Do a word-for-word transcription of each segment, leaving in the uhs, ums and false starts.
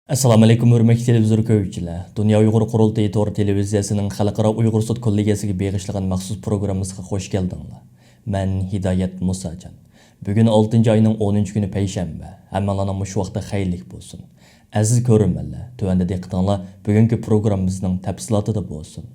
ئەسسالامۇئەلەيكۇم، ھۆرمەتلىك تېلېۋىزور كۆرگۈچىلەر! دۇنيا ئۇيغۇر قۇرۇلتىيى تور تېلېۋىزىيەسىنىڭ خەلقئارا ئۇيغۇر سوت كوللېگىيەسىگە بېغىشلىغان مەخسۇس پروگراممىسىغا خوش كەلدىڭلار. مەن ھىدايەت مۇساجان. بۈگۈن ئالتىنچى ئاينىڭ ئونىنچى كۈنى پەيشەنبە. ھەممىڭلارنىڭ مۇشۇ ۋاقتى خەيرلىك بولسۇن. ئەزىز كۆرۈرمەنلەر، تۆۋەندە دىققىتىڭلار بۈگۈنكى پروگراممىمىزنىڭ تەپسىلاتىدا بولسۇن.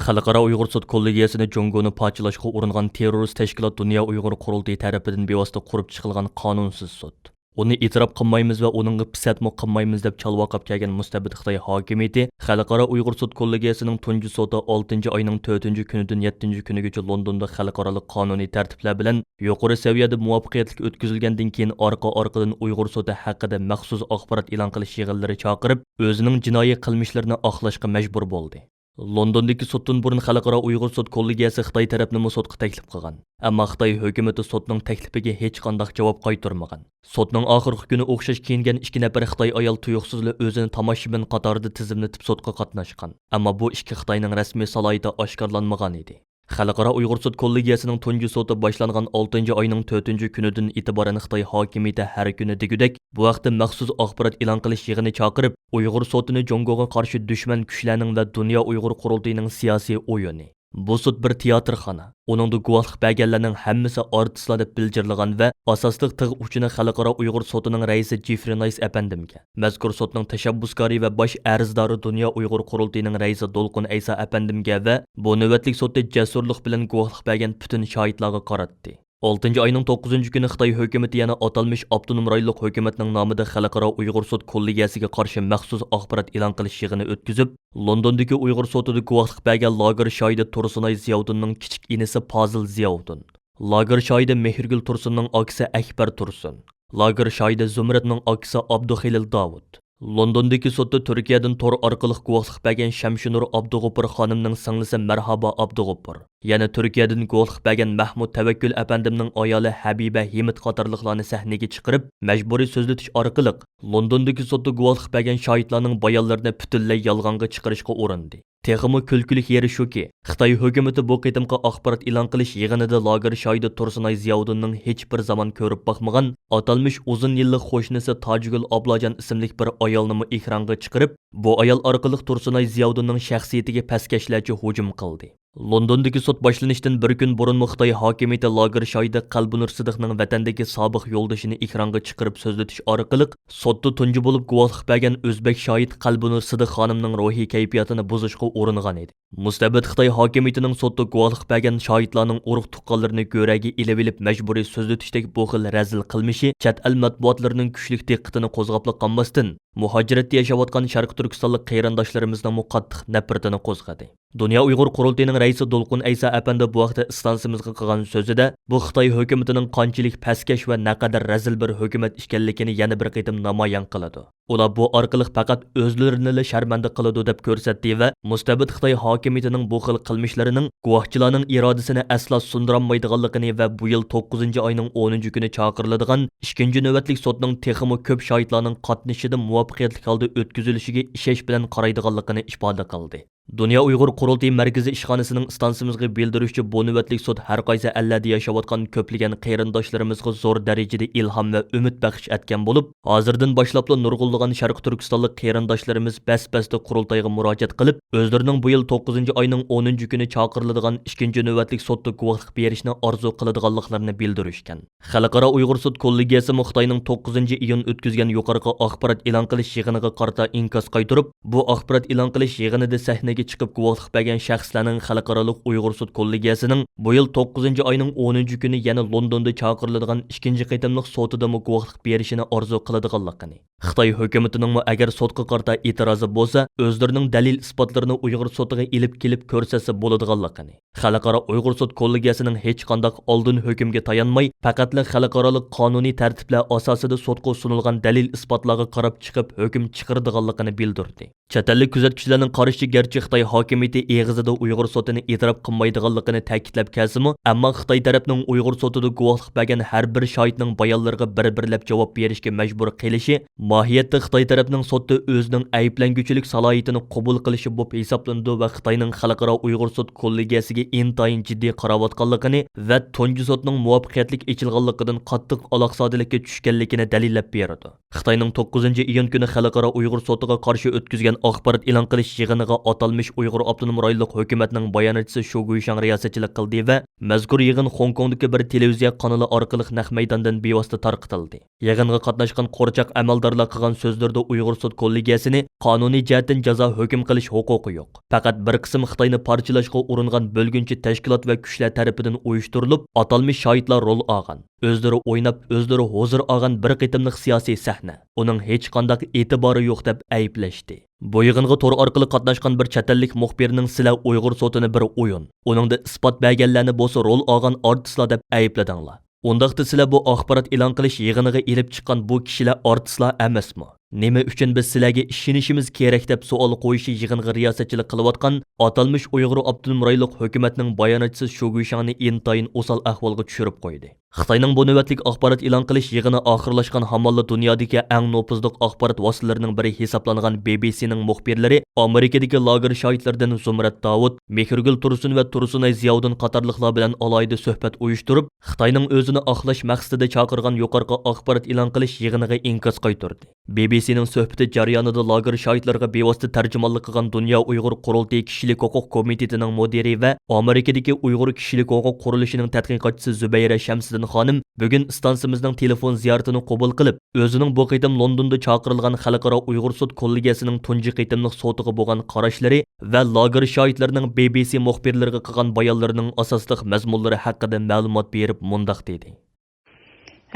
خەلقئارا ئۇيغۇر سوت كوللېگىيەسىنى جۇڭگونى پارچىلاشقا ئۇرۇنغان تېررورىست تەشكىلات دۇنيا ئۇيغۇر قۇرۇلتىيى تەرىپىدىن بىۋاسىتە قۇرۇپ چىقىلغان قانۇنسىز سوت. ئۇنى ئېتىراپ قىلمايمىز ۋە ئۇنىڭغا پىسەتمۇ قىلمايمىز دەپ چالۋاقاپ كەلگەن مۇستەبىت خىتاي ھاكىمىيىتى خەلقئارا ئۇيغۇر سوت كوللېگىيەسىنىڭ تۇنجى سوتى ئالتىنچى ئاينىڭ تۆتىنچى كۈنىدىن يەتتىنچى كۈنىگىچە لوندوندا خەلقئارالىق قانۇنىي تەرتىپلەر بىلەن يۇقىرى سەۋىيەدە مۇۋەپپەقىيەتلىك ئۆتكۈزۈلگەندىن كېيىن ئارقا-ئارقىدىن ئۇيغۇر سوتى ھەققىدە مەخسۇس ئاخبارات ئېلان قىلىش يىغىنلىرى چاقىرىپ، ئۆزىنىڭ جىنايى قىلمىشلىرىنى ئاقلاشقا مەجبۇر بولدى. لوندوندىكى سوتتىن بۇرۇن خەلقئارا ئۇيغۇر سوت كوللېگىيەسى خىتاي تەرەپنىمۇ سوتقا تەكلىپ قىلغان. ئەمما خىتاي ھۆكۈمىتى سوتنىڭ تەكلىپىگە ھېچقانداق جاۋاب قايتۇرمىغان. سوتنىڭ ئاخىرقى كۈنى ئوخشاش كىيىنگەن ئىككى نەپەر خىتاي ئايال تۇيۇقسىزلا ئۆزىنى تاماشىبىن قاتارىدا تىزىملىتىپ سوتقا قاتناشقان. ئەمما بۇ ئىككى خىتاينىڭ رەسمىي سالاھىيىتى ئاشكارىلانمىغان ئىدى. خەلقئارا ئۇيغۇر سوت كوللېگىيەسىنىڭ تۇنجى سوتى باشلانغان ئالتىنچى ئاينىڭ تۆتىنچى كۈنىدىن ئېتىبارەن خىتاي ھاكىمىيىتى ھەر كۈنى دېگۈدەك بۇ ھەقتە مەخسۇس ئاخبارات ئېلان قىلىش يىغىنى چاقىرىپ، ئۇيغۇر سوتىنى جۇڭگوغا قارشى دۈشمەن كۈچلەرنىڭ ۋە دۇنيا ئۇيغۇر قۇرۇلتىيىنىڭ سىياسىي ئويۇنى، بۇ سوت بىر تىياتىرخانا، ئۇنىڭدا گۇۋاھلىق بەرگەنلەرنىڭ ھەممىسى ئارتىسلار دەپ بىلجىرلىغان ۋە ئاساسلىق تىغ ئۇچىنى خەلقئارا ئۇيغۇر سوتىنىڭ رەئىسى جېفرى نايس ئەپەندىمگە، مەزكۇر سوتنىڭ تەشەببۇسكارى ۋە باش ئەرزدارى دۇنيا ئۇيغۇر قۇرۇلتىيىنىڭ رەئىسى دولقۇن ئەيسا ئەپەندىمگە ۋە بۇ نۆۋەتلىك سوتتا جەسۇرلۇق بىلەن گۇۋاھلىق بەرگەن پۈتۈن شاھىتلارغا قاراتتى. ئالتىنچى ئاينىڭ توققۇزىنچى كۈنى خىتاي ھۆكۈمىتى يەنە ئاتالمىش ئاپتونوم رايونلۇق ھۆكۈمەتنىڭ نامىدا خەلقئارا ئۇيغۇر سوت كوللېگىيەسىگە قارشى مەخسۇس ئاخبارات ئېلان قىلىش يىغىنى ئۆتكۈزۈپ، لوندوندىكى ئۇيغۇر سوتىدا گۇۋاھلىق بەرگەن لاگېر شاھىتى تۇرسۇنئاي زىياۋۇدۇننىڭ كىچىك ئىنىسى پازىل زىياۋۇدۇن، لاگېر شاھىتى مېھرىگۈل تۇرسۇننىڭ ئاكىسى ئەكبەر تۇرسۇن، لاگېر شاھىتى زۇمرەتنىڭ ئاكىسى ئابدۇخېلىل داۋۇت، لوندوندىكى سوتتا تۈركىيەدىن تور ئارقىلىق گۇۋاھلىق بەرگەن شەمشىنۇر ئابدۇغوپۇر خانىمنىڭ سىڭلىسى مەرھابا ئابدۇغوپۇر، يەنە تۈركىيەدىن گۇۋاھلىق بەرگەن مەھمۇد تەۋەككۈل ئەپەندىمنىڭ ئايالى ھەبىبە ھىمىت قاتارلىقلارنى سەھنىگە چىقىرىپ، مەجبۇرىي سۆزلىتىش ئارقىلىق لوندوندىكى سوتتا گۇۋاھلىق بەرگەن شاھىتلارنىڭ بايانلىرىنى پۈتۈنلەي يالغانغا چىقىرىشقا ئۇرۇندى. تېخىمۇ كۈلكىلىك يېرى شۇكى، خىتاي ھۆكۈمىتى بۇ قېتىمقى ئاخبارات ئېلان قىلىش يىغىنىدا لاگېر شاھىتى تۇرسۇنئاي زىياۋۇدۇننىڭ ھېچبىر زامان كۆرۈپ باقمىغان ئاتالمىش ئۇزۇن يىللىق قوشنىسى تاجىگۈل ئابلاجان ئىسىملىك بىر ئايالنىمۇ ئېكرانغا چىقىرىپ، بۇ ئايال ئارقىلىق تۇرسۇنئاي زىياۋۇدۇننىڭ شەخسىيىتىگە پەسكەشلەرچە ھۇجۇم قىلدى. لوندوندىكى سوت باشلىنىشتىن بىر كۈن بۇرۇنمۇ خىتاي ھاكىمىيىتى لاگېر شاھىتى قەلبىنۇر سىدىقنىڭ ۋەتەندىكى سابىق يولدىشىنى ئېكرانغا چىقىرىپ سۆزلىتىش ئارقىلىق، سوتتا تۇنجى بولۇپ گۇۋاھلىق بەرگەن ئۆزبەك شاھىت قەلبىنۇر سىدىق خانىمنىڭ روھىي كەيپىياتىنى بۇزۇشقا ئۇرۇنغان ئىدى. مۇستەبىت خىتاي ھاكىمىيىتىنىڭ سوتتا گۇۋاھلىق بەرگەن شاھىتلارنىڭ ئۇرۇق-تۇغقانلىرىنى گۆرەگە ئېلىۋېلىپ مەجبۇرىي سۆزلىتىشتەك بۇ خىل رەزىل قىلمىشى چەت ئەل مەتبۇئاتلىرىنىڭ كۈچلۈك دىققىتىنى قوزغاپلا قالماستىن، مۇھاجىرەتتە ياشاۋاتقان شەرقىي تۈركىستانلىق قېرىنداشلىرىمىزنىڭمۇ قاتتىق نەپرىتىنى قوزغىدى. دۇنيا ئۇيغۇر قۇرۇلتىيىنىڭ رەئىسى دولقۇن ئەيسا ئەپەندى بۇ ھەقتە ئىستانسىمىزغا قىلغان سۆزىدە، بۇ خىتاي ھۆكۈمىتىنىڭ قانچىلىك پەسكەش ۋە نەقەدەر رەزىل بىر ھۆكۈمەت ئىكەنلىكىنى يەنە بىر قېتىم نامايان قىلىدۇ. ئۇلار بۇ ئارقىلىق پەقەت ئۆزلىرىنىلا شەرمەندە قىلىدۇ دەپ كۆرسەتتى ۋە مۇستەبىت خىتاي ھاكىمىيىتىنىڭ بۇ خىل قىلمىشلىرىنىڭ گۇۋاھچىلارنىڭ ئىرادىسىنى ئەسلا سۇندۇرالمايدىغانلىقىنى ۋە بۇ يىل توققۇزىنچى ئاينىڭ ئونىنچى كۈنى چاقىرىلىدىغان ئىككىنچى نۆۋەتلىك سوتنىڭ تېخىمۇ كۆپ شاھىتلارنىڭ قاتنىشىشىدا مۇۋەپپەقىيەتلىك ھالدا ئۆتكۈزۈلۈشىگە ئىشەنچ بىلەن قارايدىغانلىقىنى ئىپادە قىلدى. دۇنيا ئۇيغۇر قۇرۇلتىيى مەركىزىي ئىشخانىسىنىڭ ئىستانسىمىزغا بىلدۈرۈشىچە، بۇ نۆۋەتلىك سوت ھەر قايسى ئەللەردە ياشاۋاتقان كۆپلىگەن قېرىنداشلىرىمىزغا زور دەرىجىدە ئىلھام ۋە ئۈمىد بەخش ئەتكەن بولۇپ، ھازىردىن باشلاپلا نۇرغۇنلىغان شەرقىي تۈركىستانلىق قېرىنداشلىرىمىز بەس-بەستە قۇرۇلتايغا مۇراجىئەت قىلىپ، ئۆزلىرىنىڭ بۇ يىل توققۇزىنچى ئاينىڭ ئونىنچى كۈنى چاقىرىلىدىغان ئىككىنچى نۆۋەتلىك سوتتا گۇۋاھلىق بېرىشنى ئارزۇ قىلىدىغانلىقلىرىنى بىلدۈرۈشكەن. خەلقئارا ئۇيغۇر سوت كوللېگىيەسىمۇ خىتاينىڭ توققۇزىنچى ئىيۇن ئۆتكۈزگەن يۇقىرىقى ئاخبارات ئېلان قىلىش يىغىنىغا قارىتا ئىنكاس قايتۇرۇپ، بۇ ئاخبارات ئېلان قىلىش يىغىنىدا سەھنىگە چىقىپ گۇۋاھلىق بەرگەن شەخسلەرنىڭ خەلقئارالىق ئۇيغۇر سوت كوللېگىيەسىنىڭ بۇ يىل توققۇزىنچى ئاينىڭ ئونىنچى كۈنى يەنە لوندوندا چاقىرىلىدىغان ئىككىنچى قېتىملىق سوتىدىمۇ گۇۋاھلىق بېرىشىنى ئارزۇ قىلىدىغانلىقىنى، خىتاي ھۆكۈمىتىنىڭمۇ ئەگەر سوتقا قارىتا ئېتىرازى بولسا، ئۆزلىرىنىڭ دەلىل-ئىسپاتلىرىنى ئۇيغۇر سوتىغا ئېلىپ كېلىپ كۆرسەتسە بولىدىغانلىقىنى، خەلقئارا ئۇيغۇر سوت كوللېگىيەسىنىڭ ھېچقانداق ئالدىن ھۆكۈمگە تايانماي، پەقەتلا خەلقئارالىق قانۇنىي تەرتىپلەر ئاساسىدا سوتقا سۇنۇلغان دەلىل-ئىسپاتلارغا قاراپ چىقىپ ھۆكۈم چىقىرىدىغانلىقىنى بىلدۈردى. چەت ئەللىك كۆزەتكۈچىلەرنىڭ قارىشىچە، گەرچە خىتاي ھاكىمىيىتى ئېغىزىدا ئۇيغۇر سوتىنى ئېتىراپ قىلمايدىغانلىقىنى تەكىتلەپ كەلسىمۇ، ئەمما خىتاي تەرەپنىڭ ئۇيغۇر سوتىدا گۇۋاھلىق بەرگەن ھەر بىر شاھىتنىڭ بايانلىرىغا بىر-بىرلەپ جاۋاب بېرىشكە مەجبۇر قىلىشى ماھىيەتتە خىتاي تەرەپنىڭ سوتتا ئۆزىنىڭ ئەيىبلەنگۈچىلىك سالاھىيىتىنى قوبۇل قىلىشى بولۇپ ھېسابلىنىدۇ ۋە خىتاينىڭ خەلقئارا ئۇيغۇر سوت كوللېگىيەسىگە ئىنتايىن جىددىي قاراۋاتقانلىقىنى ۋە تۇنجى سوتنىڭ مۇۋەپپەقىيەتلىك ئېچىلغانلىقىدىن قاتتىق ئالاقىسازلىككە چۈشكەنلىكىنى دەلىللەپ بېرىدۇ. خىتاينىڭ توققۇزىنچى ئىيۇن كۈنى خەلقئارا ئۇيغۇر سوتىغا قارشى ئۆتكۈزگەن ئاخبارات ئېلان قىلىش يىغىنىغا ئاتالمىش ئۇيغۇر ئاپتونوم رايونلۇق ھۆكۈمەتنىڭ باياناتچىسى شۇ گۇيشاڭ رىياسەتچىلىك قىلدى ۋە مەزكۇر يىغىن خوڭكوڭدىكى بىر تېلېۋىزىيە قانىلى ئارقىلىق نەق مەيداندىن بىۋاسىتە تارقىتىلدى. يىغىنغا قاتناشقان قورچاق ئەمەلدارلار قىلغان سۆزلىرىدە ئۇيغۇر سوت كوللېگىيەسىنى قانۇنىي جەھەتتىن جازا ھۆكۈم قىلىش ھوقۇقى يوق. پەقەت بىر قىسىم خىتاينى پارچىلاشقا ئۇرۇنغان بۆلگۈنچى تەشكىلات ۋە كۈچلەر تەرىپىدىن ئۇيۇشتۇرۇلۇپ، ئاتالمىش شاھىتلار رول ئالغان. ئۆزلىرى ئويناپ، ئۆزلىرى ھۇزۇر ئالغان بىر قېتىملىق سىياسىي سەھنە. ئۇنىڭ ھېچقانداق ئېتىبارى يوق دەپ ئەيىبلەشتى. بۇ يىغىنغا تور ئارقىلىق قاتناشقان بىر چەت ئەللىك مۇخبىرنىڭ سىلەر ئۇيغۇر سوتىنى بىر ئويۇن، ئۇنىڭدا ئىسپات بەرگەنلەرنى بولسا رول ئالغان ئارتىسلار دەپ ئەيىبلىدىڭلار. ئۇنداقتا سىلەر بۇ ئاخبارات ئېلان قىلىش يىغىنىغا ئېلىپ چىققان بۇ كىشىلەر ئارتىسلار ئەمەسمۇ؟ نېمە ئۈچۈن بىز سىلەرگە ئىشىنىشىمىز كېرەك دەپ سوئال قويۇشى يىغىنغا رىياسەتچىلىك قىلىۋاتقان ئاتالمىش ئۇيغۇر ئاپتونوم رايونلۇق ھۆكۈمەتنىڭ باياناتچىسى شۇ گۇيشاڭنى ئىنتايىن ئوسال ئەھۋالغا چۈشۈرۈپ قويدى. خىتاينىڭ بۇ نۆۋەتلىك ئاخبارات ئېلان قىلىش يىغىنى ئاخىرلاشقان ھامانلا دۇنيادىكى ئەڭ نوپۇزلۇق ئاخبارات ۋاسىتىلىرىنىڭ بىرى ھېسابلانغان بى بى سىنىڭ مۇخبىرلىرى ئامېرىكىدىكى لاگېر شاھىتلىرىدىن زۇمرەت داۋۇت، مېھرىگۈل تۇرسۇن ۋە تۇرسۇنئاي زىياۋۇدۇن قاتارلىقلار بىلەن ئالاھىدە سۆھبەت ئۇيۇشتۇرۇپ، خىتاينىڭ ئۆزىنى ئاقلاش مەقسىتىدە چاقىرغان يۇقىرىقى ئاخبارات ئېلان قىلىش يىغىنىغا ئىنكاس قايتۇردى. بى بى سىنىڭ سۆھبىتى جەريانىدا لاگېر شاھىتلىرىغا بىۋاسىتە تەرجىمانلىق قىلغان دۇنيا ئۇيغۇر قۇرۇلتىيى كىشىلىك ھوقۇق كومىتېتىنىڭ مۇدىرى ۋە ئامېرىكىدىكى ئۇيغۇر كىشىلىك ھوقۇق قۇرۇلۇشىنىڭ تەتقىقاتچىسى زۇبەيرە شەمسىدىن خانىم بۈگۈن ئىستانسىمىزنىڭ تېلېفون زىيارىتىنى قوبۇل قىلىپ، ئۆزىنىڭ بۇ قېتىم لوندوندا چاقىرىلغان خەلقئارا ئۇيغۇر سوت كوللېگىيەسىنىڭ تۇنجى قېتىملىق سوتىغا بولغان قاراشلىرى ۋە لاگېر شاھىتلىرىنىڭ بى بى سى مۇخبىرلىرىغا قىلغان بايانلىرىنىڭ ئاساسلىق مەزمۇنلىرى ھەققىدە مەلۇمات بېرىپ مۇنداق دېدى.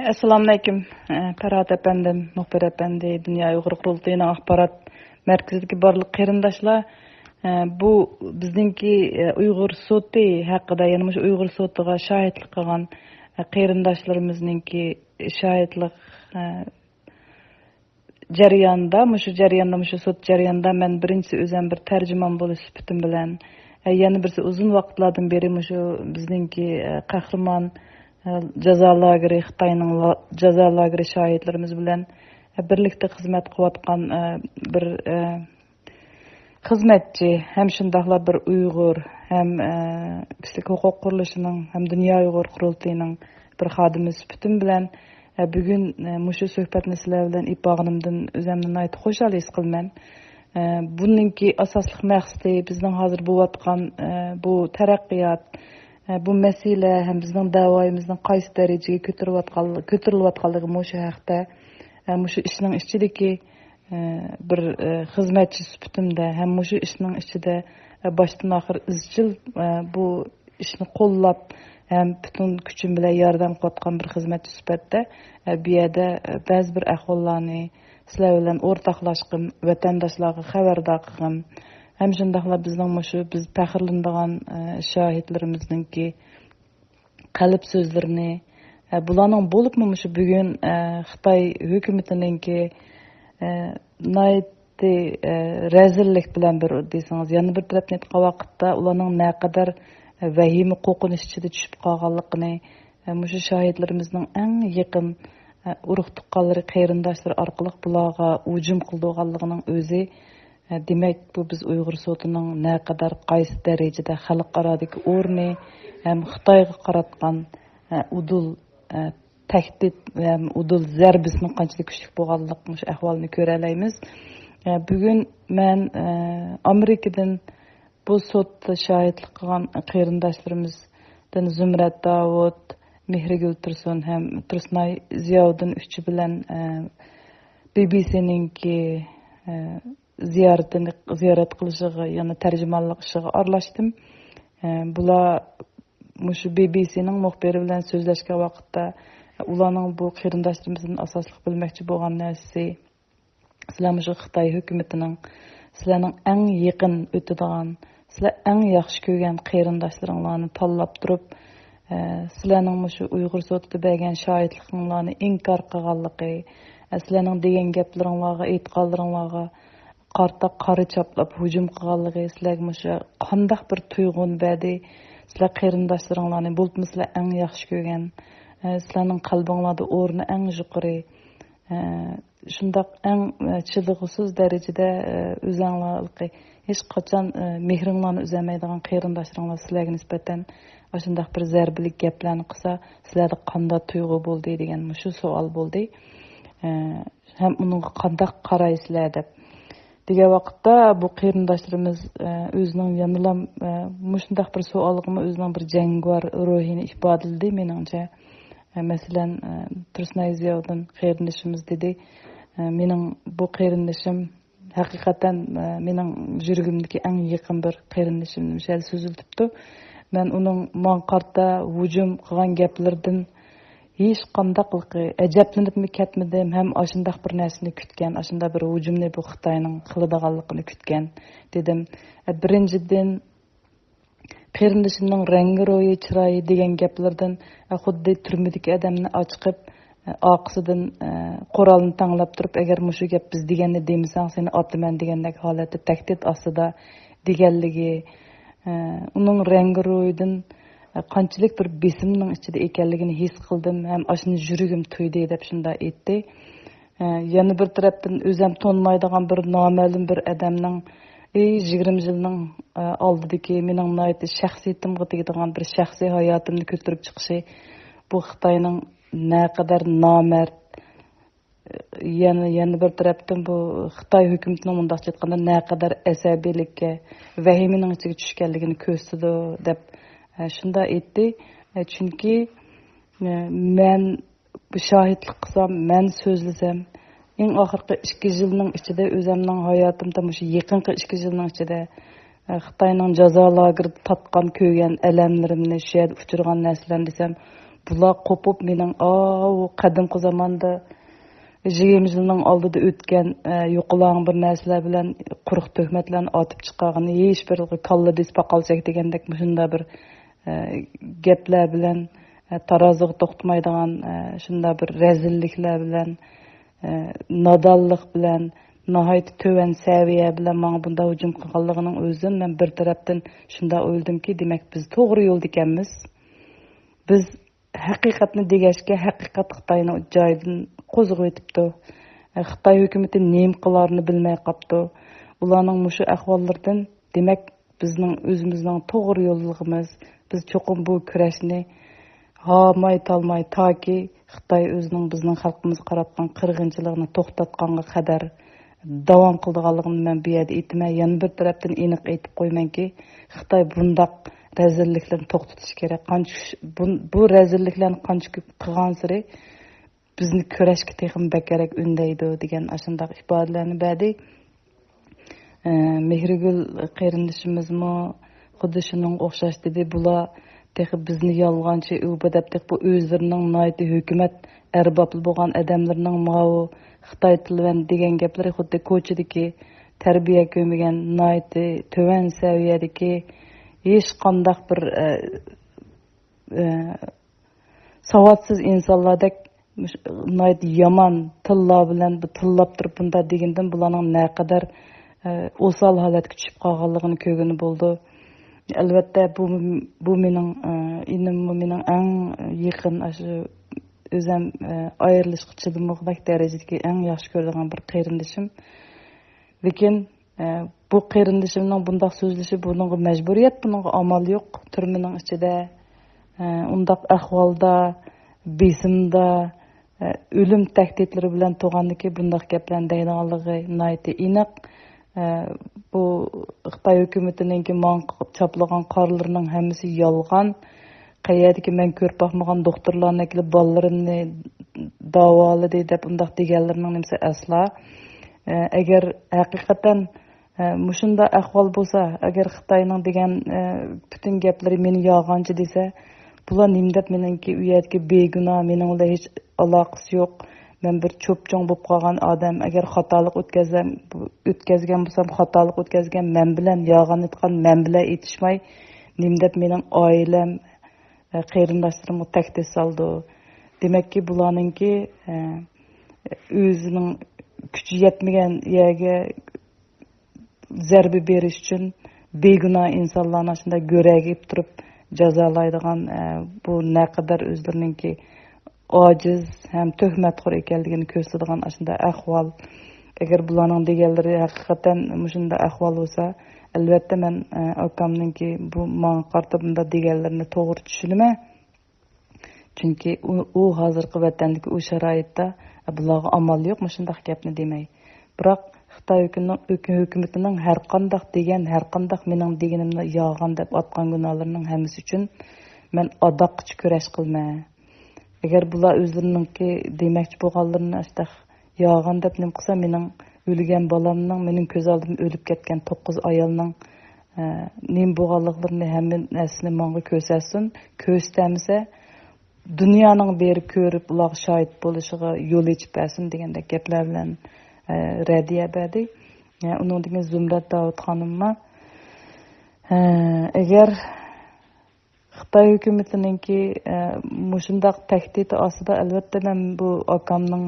ئەسسالامۇئەلەيكۇم، ئە، پەرھات ئەپەندىم، مۇخبىر ئەپەندى، دۇنيا ئۇيغۇر قۇرۇلتىيىنىڭ ئاخبارات مەركىزىدىكى بارلىق قېرىنداشلار، ئە، بۇ بىزنىڭكى، ئە، ئۇيغۇر سوتى ھەققىدە، يەنە مۇشۇ ئۇيغۇر سوتىغا شاھىتلىق قىلغان، ئە، قېرىنداشلىرىمىزنىڭكى شاھىتلىق، ئە، جەريانىدا، مۇشۇ جەرياندا، مۇشۇ سوت جەريانىدا مەن بىرىنچىسى ئۆزۈم بىر تەرجىمان بولۇش سۈپىتىم بىلەن، ئە، يەنە بىرسى ئۇزۇن ۋاقىتلاردىن بېرى مۇشۇ بىزنىڭكى، ئە، قەھرىمان، ئە، جازا لاگېرى، خىتاينىڭ لا-، جازا لاگېرى شاھىتلىرىمىز بىلەن، ئە، بىرلىكتە خىزمەت قىلىۋاتقان، ئە، بىر، ئە، خىزمەتچى ھەم شۇنداقلا بىر ئۇيغۇر ھەم، ئە، كىشىلىك ھوقۇق قۇرۇلۇشىنىڭ ھەم دۇنيا ئۇيغۇر قۇرۇلتىيىنىڭ بىر خادىمى سۈپىتىم بىلەن، ئە، بۈگۈن، ئە، مۇشۇ سۆھبەتنى سىلەر بىلەن ئېلىپ بارغىنىمدىن ئۆزۈمنى ناھايىتى خۇشال ھېس قىلىمەن. ئە، بۇنىڭكى ئاساسلىق مەقسىتى بىزنىڭ ھازىر بولۇۋاتقان، ئە، بۇ تەرەققىيات، ئە، بۇ مەسىلە ھەم بىزنىڭ دەۋايىمىزنىڭ قايسى دەرىجىگە كۆتۈرۈلۈۋاتقان-، كۆتۈرۈلۈۋاتقانلىقى مۇشۇ ھەقتە، ئە، مۇشۇ ئىشنىڭ ئىچىدىكى، ئە، بىر، ئە، خىزمەتچى سۈپىتىمدە ھەم مۇشۇ ئىشنىڭ ئىچىدە، ئە، باشتىن ئاخىر ئىزچىل، ئە، بۇ ئىشنى قوللاپ ھەم پۈتۈن كۈچۈم بىلەن ياردەم قىلىۋاتقان بىر خىزمەتچى سۈپەتتە، ئە، بۇ يەردە، ئە، بەزى بىر ئەھۋاللارنى سىلەر بىلەن ئورتاقلاشقىن، ۋەتەنداشلارغا خەۋەردار قىلغىن. ھەم شۇنداقلا بىزنىڭ مۇشۇ بىز پەخىرلىنىدىغان، ئە، شاھىتلىرىمىزنىڭكى قەلب سۆزلىرىنى، ئە، بۇلارنىڭ بولۇپمۇ مۇشۇ بۈگۈن، ئە، خىتاي ھۆكۈمىتىنىڭكى، ئە، ناھايىتى، ئە، رەزىللىك بىلەن بىر دېسىڭىز، يەنە بىر تەرەپتىن ئېيتقان ۋاقىتتا ئۇلارنىڭ نەقەدەر، ئە، ۋەھىمە، قورقۇنچ ئىچىدە چۈشۈپ قالغانلىقىنى، ئە، مۇشۇ شاھىتلىرىمىزنىڭ ئەڭ يېقىن، ئە، ئۇرۇق-تۇغقانلىرى، قېرىنداشلىرى ئارقىلىق بۇلارغا ھۇجۇم قىلىدىغانلىقىنىڭ ئۆزى، ئە، دېمەك، بۇ بىز ئۇيغۇر سوتىنىڭ نەقەدەر قايسى دەرىجىدە خەلقئارادىكى ئورنى ھەم خىتايغا قاراتقان، ئە، ئۇدۇل، ئە، تەھدىت ھەم ئۇدۇل زەربىسىنىڭ قانچىلىك كۈچلۈك بولغانلىق مۇشۇ ئەھۋالنى كۆرەلەيمىز. ئە، بۈگۈن مەن، ئە، ئامېرىكىدىن بۇ سوتتا شاھىتلىق قىلغان قېرىنداشلىرىمىزدىن زۇمرەت داۋۇت، مېھرىگۈل تۇرسۇن ھەم تۇرسۇنئاي زىياۋۇدۇن ئۈچى بىلەن، ئە، بى بى سىنىڭكى، ئە، زىيارىتىنى، زىيارەت قىلىشىغا، يەنە تەرجىمانلىق ئىشىغا ئارىلاشتىم. ئە، بۇلار مۇشۇ بى بى سىنىڭ مۇخبىرى بىلەن سۆزلەشكەن ۋاقىتتا، ئۇلارنىڭ بۇ قېرىنداشلىرىمىزدىن ئاساسلىق بىلمەكچى بولغان نەرسىسى، سىلەر مۇشۇ خىتاي ھۆكۈمىتىنىڭ سىلەرنىڭ ئەڭ يېقىن ئۆتىدىغان، سىلەر ئەڭ ياخشى كۆرگەن قېرىنداشلىرىڭلارنى تاللاپ تۇرۇپ، ئە، سىلەرنىڭ مۇشۇ ئۇيغۇر سوتىدا بەرگەن شاھىتلىقىڭلارنى ئىنكار قىلغانلىقى، ئە، سىلەرنىڭ دېگەن گەپلىرىڭلارغا، ئېيتقانلىرىڭلارغا قارىتا قارا چاپلاپ ھۇجۇم قىلغانلىقى، سىلەرگە مۇشۇ قانداق بىر تۇيغۇنى بەردى؟ سىلەر قېرىنداشلىرىڭلارنى، بولۇپمۇ سىلەر ئەڭ ياخشى كۆرگەن، ئە، سىلەرنىڭ قەلبىڭلاردا ئورنى ئەڭ يۇقىرى، ئە، شۇنداق ئەڭ، ئە، چىدىغۇسىز دەرىجىدە، ئە، ئۆزەڭلار ھېلىقى ھېچقاچان، ئە، مېھرىڭلارنى ئۈزەلمەيدىغان قېرىنداشلىرىڭلار سىلەرگە نىسبەتەن ئاشۇنداق بىر زەربىلىك گەپلەرنى قىلسا، سىلەردە قانداق تۇيغۇ بولدى دېگەن مۇشۇ سوئال بولدى. ئە، ھەم ئۇنىڭغا قانداق قارايسىلەر دەپ. دېگەن ۋاقىتتا بۇ قېرىنداشلىرىمىز، ئە، ئۆزىنىڭ يەنىلام، ئە، مۇشۇنداق بىر سوئالغىمۇ ئۆزىنىڭ بىر جەڭگىۋار روھىنى ئىپادىلىدى، مېنىڭچە. ئە، مەسىلەن، ئە، تۇرسۇنئاي زىياۋۇدۇن قېرىندىشىمىز دېدى، ئە، مېنىڭ بۇ قېرىندىشىم ھەقىقەتەن، ئە، مېنىڭ يۈرىكىمدىكى ئەڭ يېقىن بىر قېرىندىشىم، مۇشۇ يەردە سۆزلىتىپتۇ. مەن ئۇنىڭ ماڭا قارىتا ھۇجۇم قىلغان گەپلىرىدىن ھېچقانداقلىقى ئەجەبلىنىپمۇ كەتمىدىم ھەم ئاشۇنداق بىر نەرسىنى كۈتكەن، ئاشۇنداق بىر ھۇجۇمنى بۇ خىتاينىڭ قىلىدىغانلىقىنى كۈتكەن دېدىم. ئە، بىرىنچىدىن، قېرىندىشىمنىڭ رەڭگى رويى، چىرايى دېگەن گەپلىرىدىن، ئە، خۇددى تۈرمىدىكى ئادەمنى ئاچىقىپ، ئە، ئارقىسىدىن، ئە، قورالنى تەڭلەپ تۇرۇپ، ئەگەر مۇشۇ گەپ بىز دېگەننى دېمىسەڭ، سېنى ئاتىمەن دېگەندەك ھالەتتە تەھدىت ئاستىدا دېگەنلىكى، ئە، ئۇنىڭ رەڭگى رويىدىن، ئە، قانچىلىك بىر بېسىمنىڭ ئىچىدە ئىكەنلىكىنى ھېس قىلدىم ھەم ئاشۇنى يۈرىكىم تۇيدى دەپ شۇنداق ئېيتتى. ئە، يەنە بىر تەرەپتىن ئۆزۈم تونۇمايدىغان بىر نامەلۇم بىر ئادەمنىڭ، ئى، يىگىرمە يىلنىڭ، ئە، ئالدىدىكى مېنىڭ ناھايىتى شەخسىيىتىمغا تېگىدىغان بىر شەخسىي ھاياتىمنى كۆتۈرۈپ چىقىشى، بۇ خىتاينىڭ نەقەدەر نامەرد، يەنە، يەنە بىر تەرەپتىن بۇ خىتاي ھۆكۈمىتىنىڭ مۇنداقچە ئېيتقاندا نەقەدەر ئەسەبىيلىككە، ۋەھىمىنىڭ ئىچىگە چۈشكەنلىكىنى كۆرسىتىدۇ دەپ، ئە، شۇنداق ئېيتتى. ئە، چۈنكى، ئە، مەن بۇ شاھىتلىق قىلسام، مەن سۆزلىسەم، ئەڭ ئاخىرقى ئىككى يىلنىڭ ئىچىدە، ئۆزۈمنىڭ ھاياتىمدا مۇشۇ يېقىنقى ئىككى يىلنىڭ ئىچىدە، ئە، خىتاينىڭ جازا لاگېرىدا تارتقان، كۆرگەن ئەلەملىرىمنى، شۇ يەردە ئۇچرىغان نەرسىلەرنى دېسەم، بۇلار قوپۇپ مېنىڭ، ئاۋۇ قەدىمكى زاماندا يىگىرمە يىلنىڭ ئالدىدا ئۆتكەن، ئە، يوقىلاڭ بىر نەرسىلەر بىلەن، قۇرۇق تۆھمەتلەرنى ئاتىپ چىقارغىنى، ھېچ بىر كاللا دېسە پاقالچاك دېگەندەك مۇشۇنداق بىر، ئە، گەپلەر بىلەن، ئە، تارازىغا توختىمايدىغان، ئە، شۇنداق بىر رەزىللىكلەر بىلەن، ئە، نادانلىق بىلەن، ناھايىتى تۆۋەن سەۋىيە بىلەن ماڭا بۇنداق ھۇجۇم قىلغانلىقىنىڭ ئۆزىدىن مەن بىر تەرەپتىن شۇنداق ئويلىدىمكى، دېمەك، بىز توغرا يولدىكەنمىز. بىز ھەقىقەتنى دېگەچكە، ھەقىقەت خىتاينى جايىدىن قوزغىۋېتىپتۇ. خىتاي ھۆكۈمىتى نېمە قىلارىنى بىلمەي قاپتۇ. ئۇلارنىڭ مۇشۇ ئەھۋاللىرىدىن، دېمەك، بىزنىڭ ئۆزىمىزنىڭ توغرا يوللۇقىمىز. بىز چوقۇم بۇ كۈرەشنى ھاماي تالماي، تاكى خىتاي ئۆزىنىڭ بىزنىڭ خەلقىمىزگە قاراتقان قىرغىنچىلىقىنى توختاتقانغا قەدەر داۋام قىلىدىغانلىقىنى مەن بۇ يەردە ئېيتىمەن. يەنە بىر تەرەپتىن ئېنىق ئېيتىپ قويىمەنكى، خىتاي بۇنداق رەزىللىكلەرنى توختىتىشى كېرەك. قانچە كۈچ-، بۇ، بۇ رەزىللىكلەرنى قانچە كۆپ قىلغانسېرى، بىزنى كۈرەشكە تېخىمۇ بەكرەك ئۈندەيدۇ، دېگەن ئاشۇنداق ئىپادىلەرنى بەردى. ئە، مېھرىگۈل قېرىندىشىمىزمۇ خۇددى شۇنىڭغا ئوخشاش دېدى. بۇلار تېخى بىزنى يالغانچى، ئۇ بۇ دەپ، تېخى بۇ ئۆزلىرىنىڭ ناھايىتى ھۆكۈمەت ئەربابى بولغان ئادەملىرىنىڭ ماۋۇ خىتاي تىلى بىلەن دېگەن گەپلىرى خۇددى كوچىدىكى تەربىيە كۆرمىگەن، ناھايىتى تۆۋەن سەۋىيەدىكى ھېچقانداق بىر، ئە، ئە، ساۋاتسىز ئىنسانلاردەك مۇش-، ناھايىتى يامان تىللار بىلەن بۇ تىللاپ تۇرۇپ بۇنداق دېگىنىدىن بۇلارنىڭ نەقەدەر، ئە، ئوسال ھالەتكە چۈشۈپ قالغانلىقىنى كۆرگىلى بولىدۇ. ئەلۋەتتە، بۇ، بۇ مېنىڭ، ئە، ئىنىممۇ مېنىڭ ئەڭ يېقىن، ئاشۇ ئۆزەم، ئە، ئايرىلىشقا چىدىمىغۇدەك دەرىجىدىكى ئەڭ ياخشى كۆرىدىغان بىر قېرىندىشىم. لېكىن، ئە، بۇ قېرىندىشىمنىڭ بۇنداق سۆزلىشى بۇنىڭغا مەجبۇرىيەت، بۇنىڭغا ئامال يوق. تۈرمىنىڭ ئىچىدە، ئە، ئۇنداق ئەھۋالدا، بېسىمدا، ئە، ئۆلۈم تەھدىتلىرى بىلەن تۇرغاندىكى بۇنداق گەپلەرنى دەيدىغانلىقى ناھايىتى ئېنىق. ئە، بۇ خىتاي ھۆكۈمىتىنىڭكى ماڭا چاپلىغان قارىلىرىنىڭ ھەممىسى يالغان. قەيەردىكى مەن كۆرۈپ باقمىغان دوختۇرلارنى ئەكېلىپ بالىلىرىمنى داۋالىدى دەپ ئۇنداق دېگەنلىرىنىڭ نېمىسى ئەسلا. ئە، ئەگەر ھەقىقەتەن، ئە، مۇشۇنداق ئەھۋال بولسا، ئەگەر خىتاينىڭ دېگەن، ئە، پۈتۈن گەپلىرى مېنى يالغانچى دېسە، بۇلار نېمە دەپ مېنىڭكى ئۇ يەردىكى بىگۇناھ، مېنىڭ بىلەن ھېچ ئالاقىسى يوق، مەن بىر چوپچوڭ بولۇپ قالغان ئادەم، ئەگەر خاتالىق ئۆتكەزسەم، ئۆتكەزگەن بولسام، خاتالىق ئۆتكەزگەن مەن بىلەن، يالغان ئېيتقان مەن بىلەن ئېيتىشماي، نېمە دەپ مېنىڭ ئائىلەم، ئە، قېرىنداشلىرىمغا تەھدىت سالىدۇ. دېمەككى، بۇلارنىڭكى، ئە، ئۆزىنىڭ كۈچى يەتمىگەن يەرگە زەربە بېرىش ئۈچۈن بىگۇناھ ئىنسانلارنى ئاشۇنداق گۆرەگە ئېلىپ تۇرۇپ جازالايدىغان، ئە، بۇ نەقەدەر ئۆزلىرىنىڭكى ئاجىز ھەم تۆھمەتخور ئىكەنلىكىنى كۆرسىتىدىغان ئاشۇنداق ئەھۋال. ئەگەر بۇلارنىڭ دېگەنلىرى ھەقىقەتەن مۇشۇنداق ئەھۋال بولسا، ئەلۋەتتە مەن، ئە، ئاكامنىڭكى بۇ ماڭا قارىتا بۇنداق دېگەنلىرىنى توغرا چۈشىنىمەن. چۈنكى ئۇ، ئۇ ھازىرقى ۋەتەندىكى ئۇ شارائىتتا، ئە، بۇلارغا ئامال يوق مۇشۇنداق گەپنى دېمەي. بىراق خىتاي ھۆكۈمىتىنىڭ، ھۆكۈ-، ھۆكۈمىتىنىڭ ھەرقانداق دېگەن، ھەرقانداق مېنىڭ دېگىنىمنى يالغان دەپ ئاتقان گۇناھلىرىنىڭ ھەممىسى ئۈچۈن مەن ئاداققىچە كۈرەش قىلىمەن. ئەگەر بۇلار ئۆزلىرىنىڭكى دېمەكچى بولغانلىرىنى ئاشتاق يالغان دەپ نېمە قىلسا، مېنىڭ ئۆلگەن بالامنىڭ، مېنىڭ كۆز ئالدىمدا ئۆلۈپ كەتكەن توققۇز ئايالنىڭ، ئە، نېمە بولغانلىقلىرىنى، ھەممە نەرسىنى ماڭا كۆرسەتسۇن. كۆرسىتەلمىسە، دۇنيانىڭ بېرىپ كۆرۈپ، ئۇلارغا شاھىت بولۇشىغا يول ئېچىپ بەرسۇن دېگەندەك گەپلەر بىلەن، ئە، رەددىيە بەردى. ئە، ئۇنىڭدىن كېيىن زۇمرەت داۋۇت خانىممۇ، ئە، ئەگەر خىتاي ھۆكۈمىتىنىڭكى، ئە، مۇشۇنداق تەھدىتى ئاستىدا، ئەلۋەتتە، مەن بۇ ئاكامنىڭ،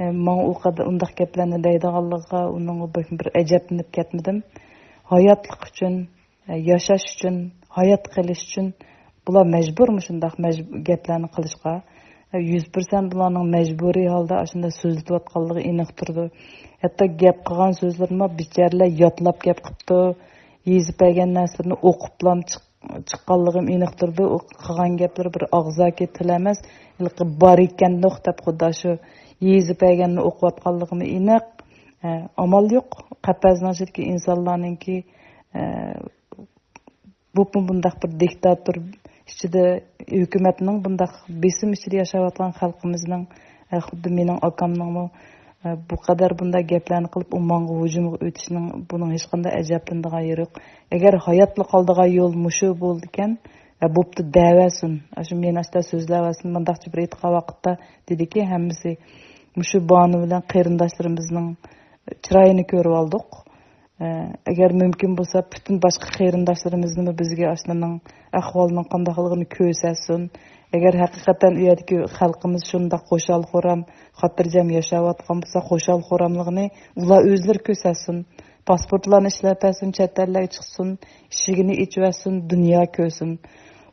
ئە، ماڭا ئۇ قەدەر ئۇنداق گەپلەرنى دەيدىغانلىقىغا، ئۇنىڭغا بىر، بىر ئەجەبلىنىپ كەتمىدىم. ھاياتلىق ئۈچۈن، ئە، ياشاش ئۈچۈن، ھايات قېلىش ئۈچۈن بۇلار مەجبۇر مۇشۇنداق مەج-، گەپلەرنى قىلىشقا. ئە، يۈز پىرسەنت بۇلارنىڭ مەجبۇرىي ھالدا ئاشۇنداق سۆزلىتىۋاتقانلىقى ئېنىق تۇرىدۇ. ھەتتا گەپ قىلغان سۆزلىرىمۇ بىچارىلەر يادلاپ گەپ قىپتۇ. يېزىپ بەرگەن نەرسىلىرىنى ئوقۇپلام چىق-، چىققانلىقىم ئېنىق تۇرىدۇ. ئۇ قىلغان گەپلىرى بىر ئاغزاكى تىل ئەمەس، ھېلىقى بار ئىكەندۇق دەپ خۇددا شۇ يېزىپ بەرگەننى ئوقۇۋاتقانلىقىمۇ ئېنىق. ئە، ئامال يوق. قەپەسنىڭ ئىچىدىكى ئىنسانلارنىڭكى، ئە، بولۇپمۇ بۇنداق بىر دىكتاتور ئىچىدە، ھۆكۈمەتنىڭ بۇنداق بېسىم ئىچىدە ياشاۋاتقان خەلقىمىزنىڭ، ئە، خۇددى مېنىڭ ئاكامنىڭمۇ، ئە، بۇ قەدەر بۇنداق گەپلەرنى قىلىپ، ئۇ ماڭا ھۇجۇمغا ئۆتۈشنىڭ، بۇنىڭ ھېچقانداق ئەجەبلىنىدىغان يېرى يوق. ئەگەر ھاياتلا قالىدىغان يول مۇشۇ بولىدىكەن، ئە، بوپتۇ دەۋەرسۇن. ئاشۇ مېنى ئاشتا سۆزلەۋەرسۇن، مۇنداقچە بىر ئېيتقان ۋاقىتتا دېدىكى، ھەممىسى مۇشۇ باھانە بىلەن قېرىنداشلىرىمىزنىڭ چىرايىنى كۆرۈۋالدۇق. ئە، ئەگەر مۇمكىن بولسا، پۈتۈن باشقا قېرىنداشلىرىمىزنىمۇ بىزگە ئاشۇلارنىڭ ئەھۋالىنىڭ قانداقلىقىنى كۆرسەتسۇن. ئەگەر ھەقىقەتەن ئۇ يەردىكى خەلقىمىز شۇنداق خۇشال-خۇرام، خاتىرجەم ياشاۋاتقان بولسا، خۇشال-خۇراملىقىنى ئۇلار ئۆزلىرى كۆرسەتسۇن. پاسپورتلارنى ئىشلەپ بەرسۇن، چەت ئەللەرگە چىقسۇن، ئىشىكىنى ئېچىۋەتسۇن، دۇنيا كۆرسۇن.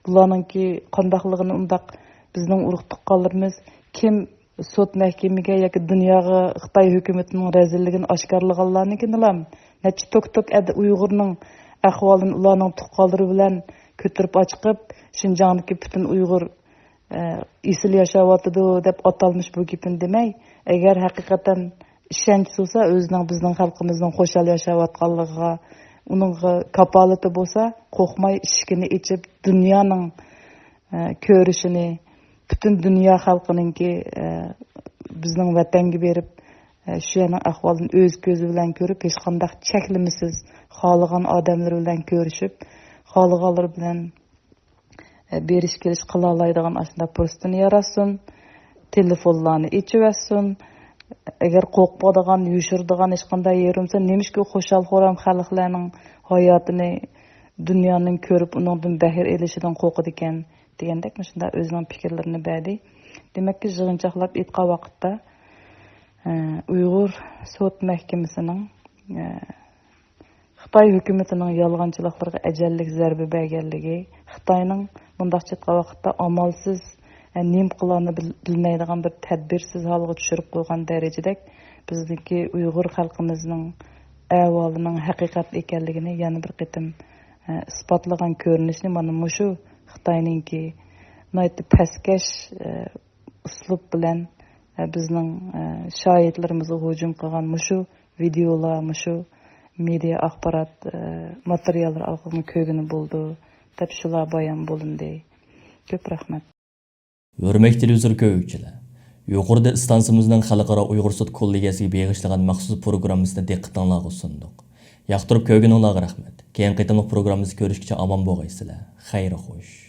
بۇلارنىڭكى قانداقلىقىنى ئۇنداق بىزنىڭ ئۇرۇق-تۇغقانلىرىمىز كىم سوت مەھكىمىگە ياكى دۇنياغا خىتاي ھۆكۈمىتىنىڭ رەزىللىكىنى ئاشكارىلىغانلارنىڭكىنىلا نەچچە توك-توك ئەدە ئۇيغۇرنىڭ ئەھۋالىنى ئۇلارنىڭ تۇغقانلىرى بىلەن كۆتۈرۈپ ئاچىقىپ، شىنجاڭدىكى پۈتۈن ئۇيغۇر، ئە، ئېسىل ياشاۋاتىدۇ دەپ ئاتالمىش بۇ گېپىنى دېمەي، ئەگەر ھەقىقەتەن ئىشەنچ بولسا ئۆزىنىڭ، بىزنىڭ خەلقىمىزنىڭ خۇشال ياشاۋاتقانلىقىغا، ئۇنىڭغا كاپالىتى بولسا، قورقماي ئىشىكىنى ئېچىپ، دۇنيانىڭ ئە، كۆرۈشىنى، پۈتۈن دۇنيا خەلقىنىڭكى، ئە، بىزنىڭ ۋەتەنگە بېرىپ، ئە، شۇ يەرنىڭ ئەھۋالىنى ئۆز كۆزى بىلەن كۆرۈپ، ھېچقانداق چەكلىمىسىز خالىغان ئادەملىرى بىلەن كۆرۈشۈپ، خالىغانلىرى بىلەن، ئە، بېرىش كېلىش قىلالايدىغان ئاشۇنداق پۇرسىتىنى ياراتسۇن. تېلېفونلارنى ئېچىۋەتسۇن. ئەگەر قورقىدىغان، يوشۇرىدىغان ھېچقانداق يېرى بولمىسا، نېمىشقا خۇشال-خۇرام خەلقلەرنىڭ ھاياتىنى دۇنيانىڭ كۆرۈپ، ئۇنىڭدىن بەھر ئېلىشىدىن قورقىدىكەن؟ دېگەندەك مۇشۇنداق ئۆزىنىڭ پىكىرلىرىنى بەردى. دېمەككى، يىغىنچاقلاپ ئېيتقان ۋاقىتتا، ئە، ئۇيغۇر سوت مەھكىمىسىنىڭ، ئە، خىتاي ھۆكۈمىتىنىڭ يالغانچىلىقلىرىغا ئەجەللىك زەربە بەرگەنلىكى، خىتاينىڭ مۇنداقچە ئېيتقان ۋاقىتتا ئامالسىز، ئە، نېمە قىلارنى بىل-، بىلمەيدىغان بىر تەدبىرسىز ھالغا چۈشۈرۈپ قويغان دەرىجىدەك بىزنىڭكى ئۇيغۇر خەلقىمىزنىڭ ئەھۋالىنىڭ ھەقىقەت ئىكەنلىكىنى يەنە بىر قېتىم، ئە، ئىسپاتلىغان كۆرۈنۈشنى مانا مۇشۇ خىتاينىڭكى ناھايىتى پەسكەش، ئە، ئۇسلۇب بىلەن، ئە، بىزنىڭ، ئە، شاھىتلىرىمىزغا ھۇجۇم قىلغان مۇشۇ ۋىدېئولار، مۇشۇ مېدىيا ئاخبارات، ئە، ماتېرىياللىرى ئارقىلىق كۆرگىلى بولىدۇ، دەپ شۇلار بايان بولۇندى. كۆپ رەھمەت. ھۆرمەتلىك تېلېۋىزور كۆرگۈچىلەر، يۇقىرىدا ئىستانسىمىزنىڭ خەلقئارا ئۇيغۇر سوت كوللېگىيەسىگە بېغىشلىغان مەخسۇس پروگراممىسىنى دىققىتىڭلارغا سۇندۇق. ياقتۇرۇپ كۆرگىنىڭلارغا رەھمەت. كېيىنكى قېتىملىق پروگراممىمىزدا كۆرۈشكىچە ئامان بولغايسىلەر. خەير خوش.